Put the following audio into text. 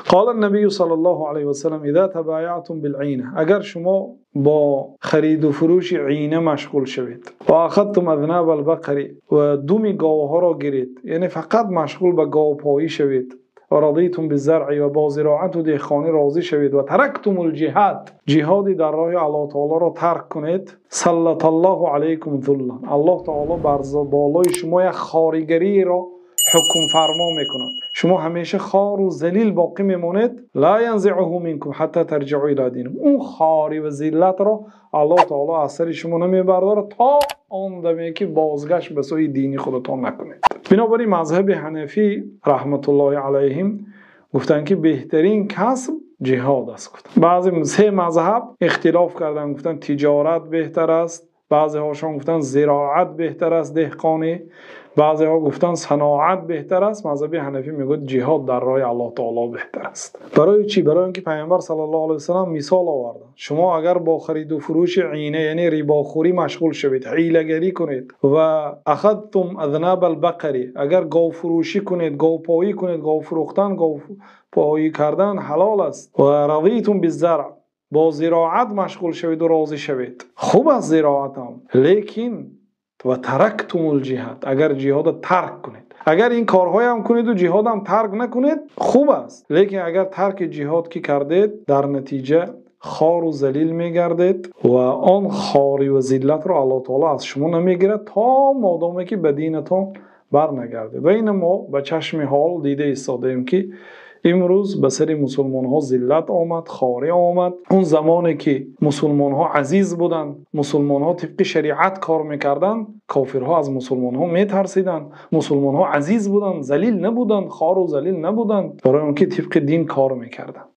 قال النبي صلى الله عليه وسلم: إذا تبايعتم بالعينة, агар шумо бо хариду фурӯши عينة машғул шавед, وأخذتم أذناب البقر, ва думи говҳоро гиред, яъне фақат машғул ба говпоӣ шавед, ورضيتم بالزرع, ва бо зироату деҳқонӣ розӣ шавед, وتركتم الجهاد, ҷиҳоди дар роҳи Аллоҳ таолоро тарк кунед, سلط الله عليكم ذلا, Аллоҳ таоло бар болои шумо як хоригариро ҳукмфармо мекунад, шумо ҳамеша хору залил боқӣ мемонед. لا ينزعه منكم حتى ترجعوا إلى دينكم, он хорӣ ва зиллатро Аллоҳ таоло аз сари шумо намебардорад то он даме ки бозгашт ба сӯи дини худатон накунед. Бинобар ин мазҳаби ҳанафӣ, رحمة الله عليهم, гуфтанд, ки беҳтарин касб ҷиҳод аст. Гуфтанд, баъзе се мазҳаб ихтилоф карданд, гуфтанд, тиҷорат беҳтар аст, баъзеҳошон гуфтанд, зироат беҳтар аст, деҳқонӣ, баъзеҳо гуфтанд, саноат беҳтар аст. Мазҳаби ҳанафӣ мегӯяд, ҷиҳод дар роҳи Аллоҳ таоло беҳтар аст. Барои чӣ? Барои он ки Пайғамбар صلى الله عليه وسلم мисол оварданд: шумо агар бо хариду фурӯши عينة, яъне рибохӯрӣ, машғул шавед, ҳилагарӣ кунед, وأخذتم أذناب البقر, агар говфурӯшӣ кунед, говпоӣ кунед, гов фурӯхтан, говпоӣ кардан ҳалол аст, ورضيتم بالزرع, бо зироат машғул шаведу розӣ шавед, хуб аст зироатам, лекин وتركتم الجهاد, агар ҷиҳода тарк кунед, агар ин корҳоям кунеду ҷиҳодам тарк накунед, хуб аст, лекин агар тарки ҷиҳод ки кардед, дар натиҷа хору залил мегардед ва он хорӣ ва зиллатро Аллоҳ таоло аз шумо намегирад, то модоме ки ба динатон барнагардед. Ва ина мо ба чашми ҳол дида истодаем, ки имрӯз ба сари мусулмонҳо зиллат омад, хорӣ омад. Он замоне ки мусулмонҳо азиз буданд, мусулмонҳо тибқи шариат кор мекарданд, кофирҳо аз мусулмонҳо метарсиданд. Мусулмонҳо азиз буданд, залил набуданд, хору залил набуданд, барои он ки тибқи дин кор мекарданд.